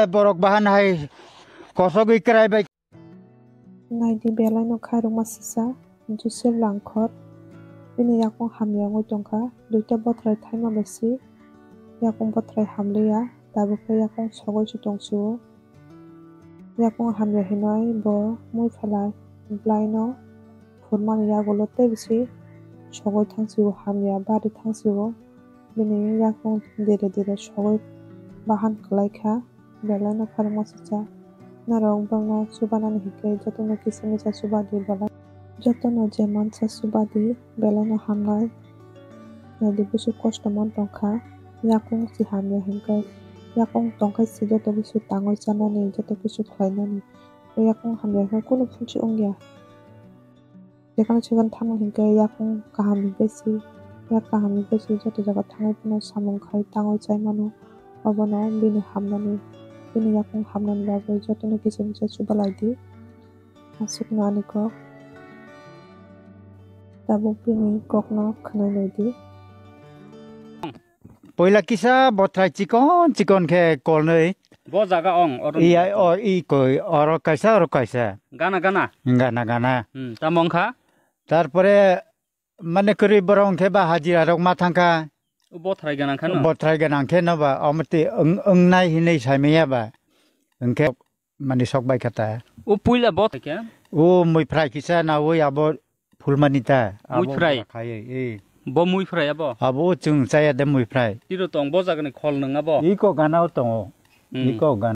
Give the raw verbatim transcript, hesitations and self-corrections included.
Borok bahan hai kosogwi kwrai bai. Naidi belai no khairokma sisa, Joseph Langkhor. Bini yakung hamya wngwi tongkha, duita bothrai thaima bai si, yakung bothrai hamliya, tabuk khe yakung sogwi se tongsio. Yakung hamya hinwi bo mui phalai bwlaino phurmani yagulo tei bisi sogwi thangsio, hamya bari thangsio. Bini yakung dire dire sogwi bahan kwlai kha, belaino khairokma sisa. Norok borokno chubanani hinkhe jotono kisa misa chubadi belai. Jotono je mansa chubadi belaino hamnai. Naidi busu kosto man tongkha. Yakung se hamya hinkhe, yakung tongkhe se joto busu tangwi chanani, joto busu khlainani. Yakung hamya hinkhe kunu phunsi wngya. Jephano sephano thango hinkhe yakung kaham hinkhe se, yak kaham hinkhe se joto jaga thangwi phano samung khai tangwi chai mano. Obono bini hamnani, bini yakung hamnani bagwi jotono kisa misa chubalai di. Aswkno ani kok. Tabuk bini kokno khwnai lai di. Poila kisa bothrai chikon chikon khe kolnwi. Bo jaga ong, oro ni. Iya, o, i koi, oro kaisa, oro kaisa. Gana, gana. Gana, gana. Hmm, tamo wngkha? Tarpore, mane kwrwi borok wngkhe ba hajira rok ma thangkha. O bothrai gana khano? Bothrai gana khe no ba, omo twi wng-, wngnai hinwi saimanya ba. Wngkhe mani sok bai kha ta. O puila bo khe? O mui phrai kisa nawi abo phulmani ta. Mui phrai? Abo khai, eh. Bo mui phrai abo? Abo chwng chaya de mui phrai. Tiro tong bo jagani khol nwng abo? Iko gana o tongo. Hmm. Iko gana.